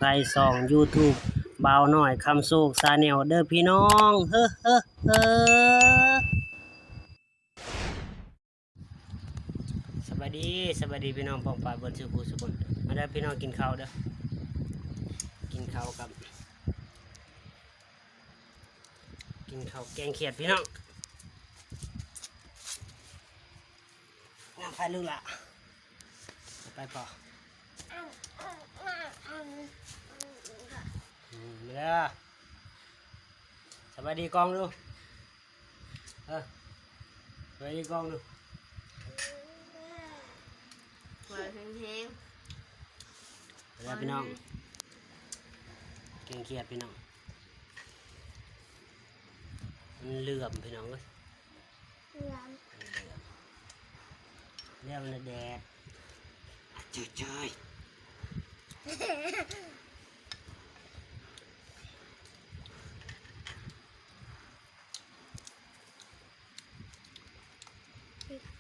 ໃສ່ຊ່ອງຢູທູບບ່າວນ້ອຍຄຳໂຊກແຊນແນວເດີພີ່ນ້ອງ ເຮີ ເຮີ ເຮີ. ສະບາຍດີ ສະບາຍດີພີ່ນ້ອງປ້ອງປາຍເບິດສູ່ຜູ້ສູ່ຄົນ. ມາເດີພີ່ນ້ອງ ກິນເຂົ້າເດີ ກິນເຂົ້າກັບ ກິນເຂົ້າແກງຂຽດພີ່ນ້ອງ. ນ້ຳໄຟລູກຫຼ້າ ເອົາໄປພໍ. ອືມ ມາເດີ ສະບາຍດີກ້ອງດູ. ເອີ ສະບາຍດີກ້ອງດູ. ເອົາແຮງໆ ເດີພີ່ນ້ອງ ແກງຂຽດພີ່ນ້ອງ. ມັນເຫຼື້ອມພີ່ນ້ອງເອີຍ ເຫຼື້ອມ ເຫຼື້ອມ ເຫຼື້ອມແດດ ອາ ເຈີຍ ເຈີຍ.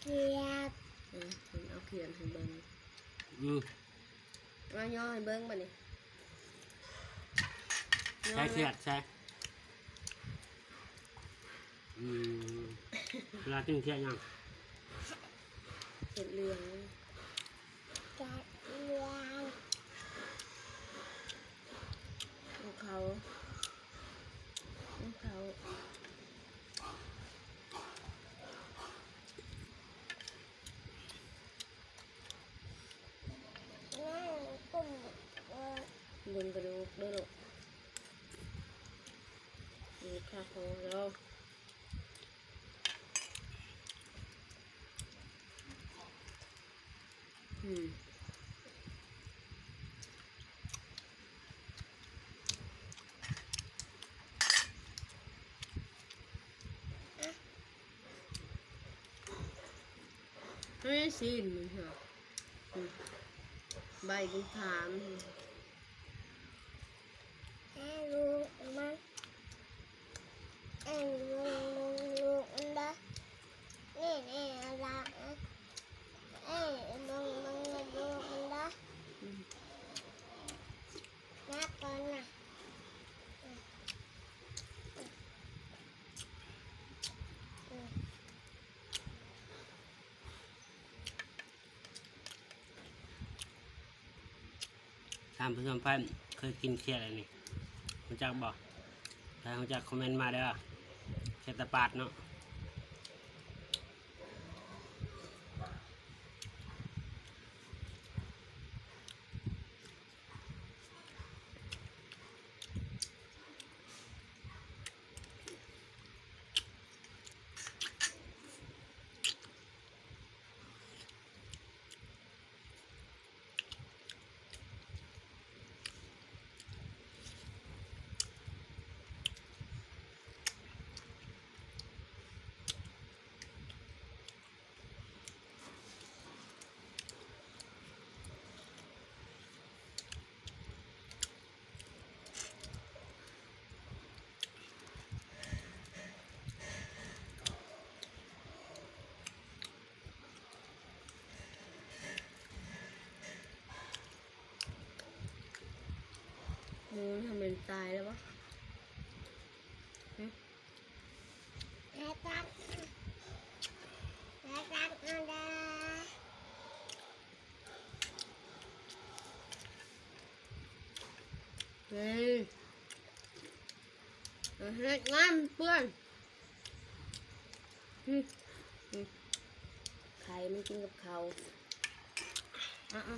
ຂຽດ ອືມ ເອົາຂຽດໃຫ້ເບິ່ງ ອືມ ເອົາຍໍໃຫ້ເບິ່ງບາດນີ້ ຍໍ ໃສ່ຂຽດໃສ່. ອືມ ເວລາກິນຂຽດຫຍັງ? ຂຽດເຫຼືອງ ຂຽດເຫຼືອງ ຂອງເຂົາ ຂອງເຂົາ. ເບິ່ງກະດູກເດີລູກ ກະດູກຂາຂອງເຮົາ. ອືມ ເຮີ້ຍ ຊີ້ນມັນເຫືອ ອືມ ໃບບຸນຖາມ ໃຫ້ລູກມັນ ໃຫ້ລູກ ລູກມັນເດີ ນີ້ ນີ້ລະ ໃຫ້ເບິ່ງ ເບິ່ງ ເບິ່ງລູກມັນເດີ ອືມ ມາກ່ອນນະ ອືມ ອືມ. ທ່ານຜູ້ຊົມ ໃຜເຄີຍກິນຂຽດອັນນີ້ ຮູ້ຈັກບໍ່? ໃຜຮູ້ຈັກຄອມເມັນມາເດີ ຂຽດຕາປາດເນາະ. ໝູມັນທຳເປັນຕາຍແລ້ວບໍ່? ຫຶ? ແລ້ວຕັກ ແລ້ວຕັກເອົາເດີ ເອີ ເຮັດງານເປື້ອນ ຫຶ ຫຶ ໄຂ່ມັນກິນກັບເຂົ້າ ອະ ອະ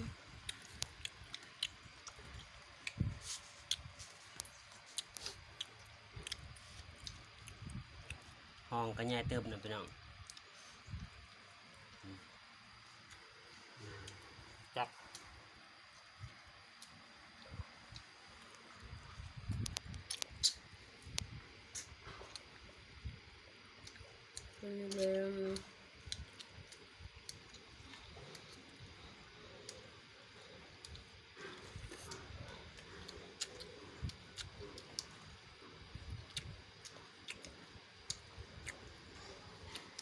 ຫ້ອງກະໃຫຍ່ເຕີບນະພີ່ນ້ອງ ຈັກ ເບິ່ງ. ອ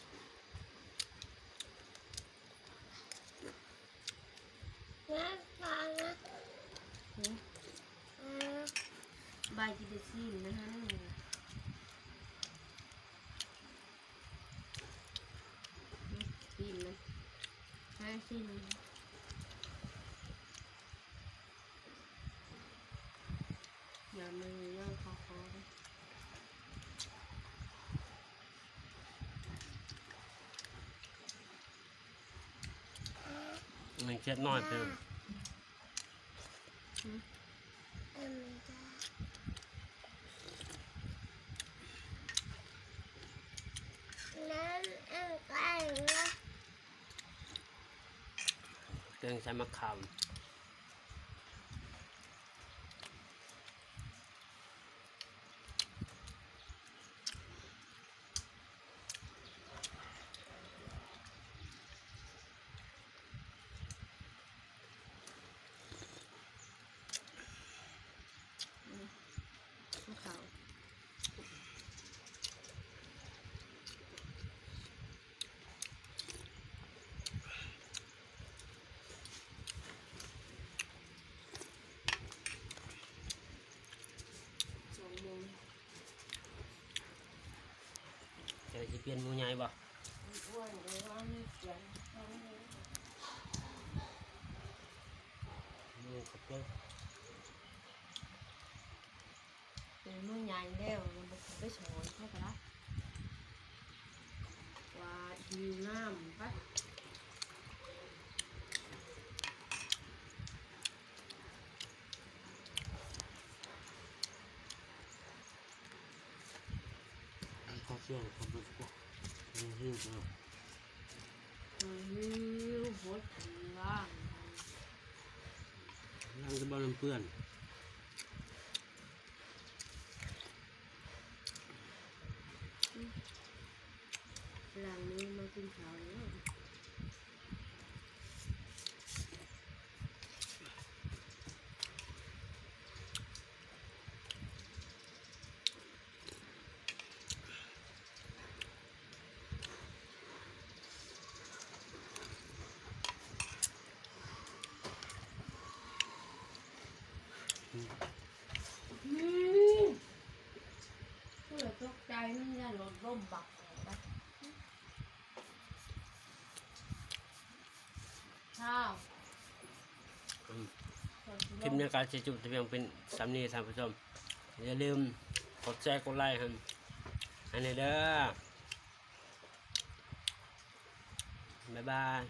ປາກິນແຕ່ຊີ້ນນະຫັ້ນ ຊີ້ນນະ ໃຫ້ຊີ້ນ ຢ່າມາຍ່ອງຄອ ມັນເຂດນ້ອຍເດີ. ແກງໃສ່ໝາກຂາມ. ສອງໂມງ ແຕ່ຊິປ່ຽນໝູໃຫຍ່ບໍ່? ອ້ວນໆ ເດີວ່າມີກຽງ ໝູຂອບໃຈ. ເປັນມື້ໃຫຍ່ແລ້ວ ຍັງບໍ່ໄປສອນເຂົາກໍໄດ້ ວ່າຫິວນ້ຳໄປ. ເຂົ້າຊ່ວງ ເຂົ້າຊ່ວງ ຫິວເນາະ ຫິວ ຫົດລ້າງ ລ້າງແຕ່ບໍ່ນ້ຳເປື້ອນ. ລ້າງມືມາກິນເຂົ້າເນາະ. ອືມ ຜູ້ໃດຕົກໃຈ ມັນຢ້ານລົດລົ້ມບັກອອກໄປ. ອືມ ຄລິບນີ້ກໍຊິຈົບແຕ່ພຽງເປັນສ່ຳນີ້ທ່ານຜູ້ຊົມ ຢ່າລືມກົດແຊ ກົດໄລໃຫ້ ໃຫ້ແດ່ເດີ. ບາຍບາຍ.